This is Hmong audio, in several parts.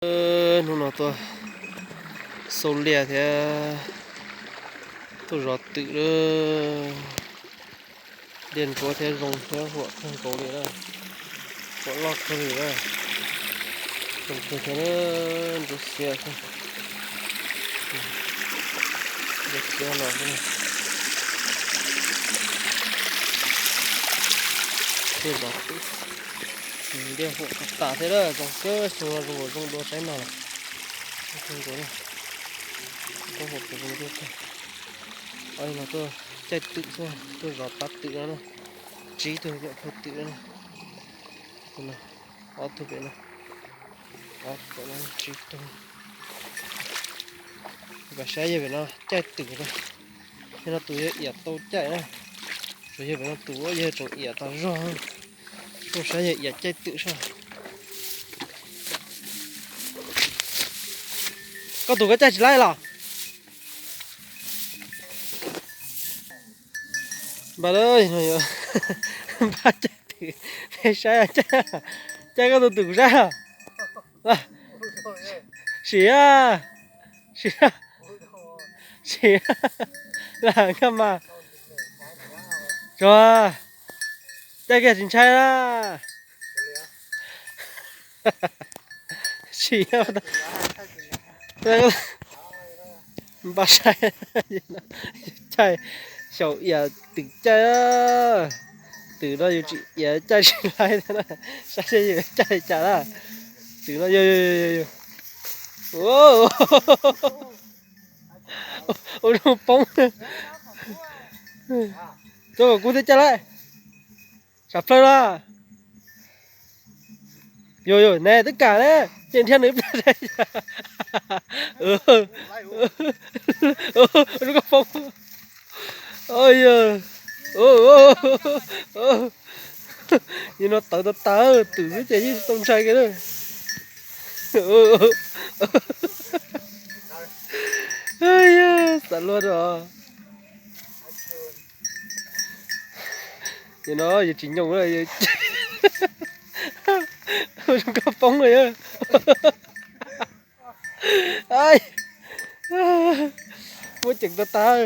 Hnub no tuaj xauj liaj thiab tuaj zov twm lawm. Liaj ntsuav thiab zoo thiab huam kawg nkaus li na. Huam loj kawg li na. Zoo kawg thiab, ntsuav xiav xwb. Ntsuav xiav los xwb. Thiab zov twm. Liaj huam tas tas thiab na, zoo kawg, xyoo no zoo nkaus zoo dua saib no lawm. Zoo nkaus na. Koob huam zoo nkaus kawg. Ob no tuaj caij twm xwb, tuaj zov pab twm no na. Tsib tug nyuam phauj twm no na. Ob tug pem no, ob pem no tsib tug. Pab saib yog pem no caij twm na. Yog no tus yog iam tau caij na. Tsuas yog pem no tus yog tseem iam tas zog. Tuaj saib yog iam caij twm sab. Koj tus koj caij tsis laib los? Npaj lawm, npaj caij twm, saib caij, caij koj tus twm saib. Sim, sim, sim, lam nkaj mas. Tsuas, caij kiag tsis ntshai na. Sim, npaj saib, caij, xyaum iam twm caij. Twm no yus tsis iam caij tsis laib thiab na, saib seb yus caij li cas na. Twm no yog, yog, yog, yog, yog. Ua zoo poob. Txhob kom kuv thiaj caij lawm. Tsam plawg los. Yog, yog, ne twb kam ne, ces nrhiav nws plawg. Ua zoo koj poob. Yog, yog no tawv tag tag, twm xwb ces yeej tsis tau ntshai kiag na. Xav luaj rau. Ces no yus tsis nyoos, zoo koj poob yog. Muab ceem tag tag.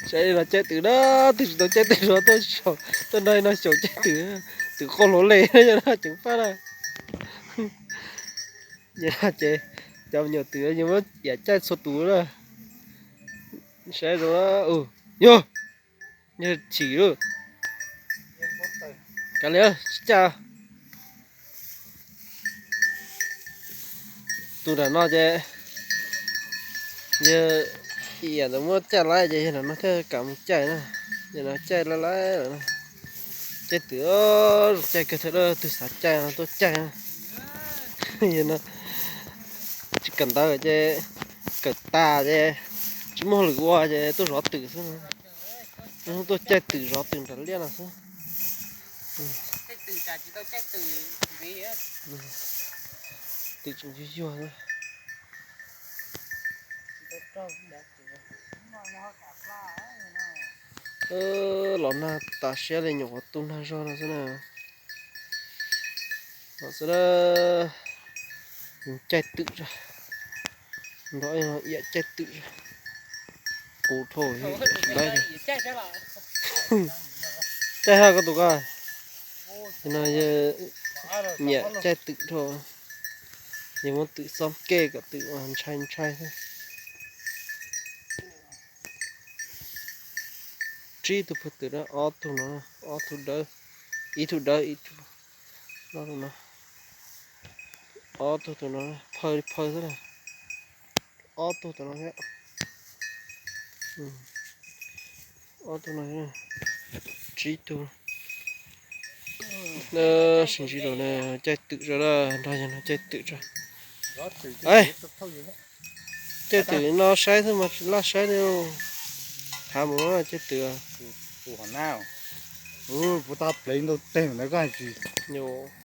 Saib no caij twm na, twb tsis tau caij twm zov, tuaj xyaum, tuaj nrog no xyaum caij twm, twm qoj hluav li no ceev faj na. Ces cov me nyuam twm yus muab iam caij txhua tus na. Saib zoo, yog, yog chim lawm. Kav liam, tsis caij. Tus nram no ces yog iam ntawd muab caij laib ces yog nram no thiaj kam mus caij na. Yog no caij laib laib lawm na. Caij twm, zoo caij kawg, thaum twg xav caij no tuaj caij na. Yog no tsis kawm ntawv ces kawm tas ces tsis muaj hauj lwm ua ces tuaj zov twm xwb. Tuaj caij twm zov twm nram liaj no xwb. Twm tseem yuag yuag. Los nag tas siab li, nyuam qhuav tu nag zog no xwb na. No xwb na, caij twm tso, nrog iam caij twm tso. Qus dhau li. Caij haj koj tus ko. No yog nyiam caij twm dhau. Yog muab twm xob ke kom twm ntshai ntshai xwb. Tsib tug phauj twm na, ob tug no, ob tug dawb, ib tug dawb ib tug, ob tug no, ob tug tus no, phawj li phawj xwb na. Ob tug tus no thiab. Ob tug no, tsib tug. Sib ntsib rau caij twm tso, nrog yawg no caij twm tso. Caij twm no saib xwb mas tsis laj saib li. Thav mus caij twm. Puas tau plev ntau teg na koj hais tsis.